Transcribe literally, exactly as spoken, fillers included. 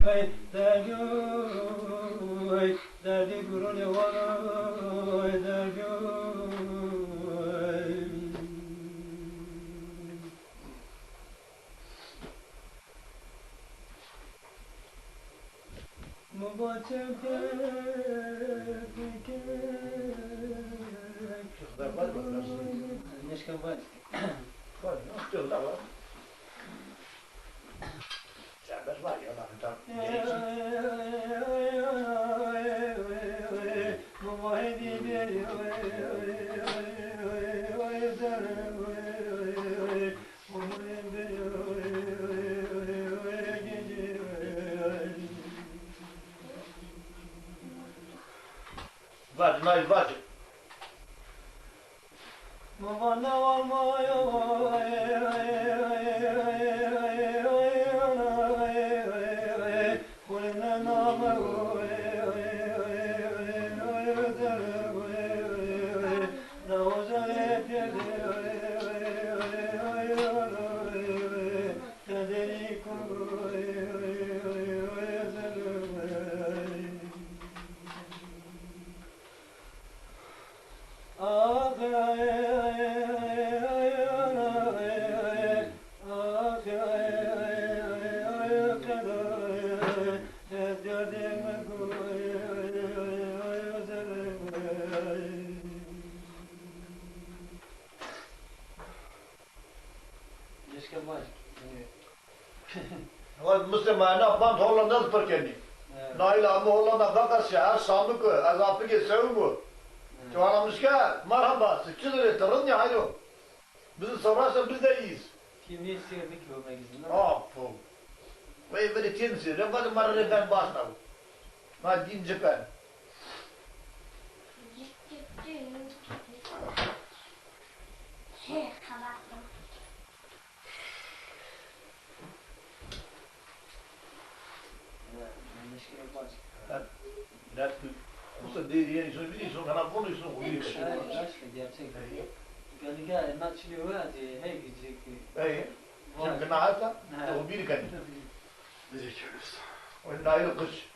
Hey, dergû, hey, derdî gurunê wano, hey, dergû. Mubaşir ke, ke. Neşke var. Var, yok, yok, da var. Serbest var ya, lafından. Vac, nay, vac. Keşke baş. Waz Muslima na band Hollanda zî pir kenî. Evet. Nail ame Hollanda, vaka şehir Şamik o, ez apikê sewim o. Evet. Ço ana mi şike, merhaba, siz çi zirê, ti rind î, hayro. Biz de savaşta, biz de iyiyiz. Kim ne istiyor bir kilo magazin, değil mi? Apo. Vey, veri tien si, re vadi marre ben başla. Ma din cipen. Şey, kapattım. Usta dêrî yenî, îson bînî, îson hena vûn, îson xo bîrî kenî. Gerçekten. Gerçekten. Ey. Galiga ena çinê we, hey, gidecek. Ey. Vay. Sen bina hata, xo bîrî kenî. Bîrî kenî. O nail kış.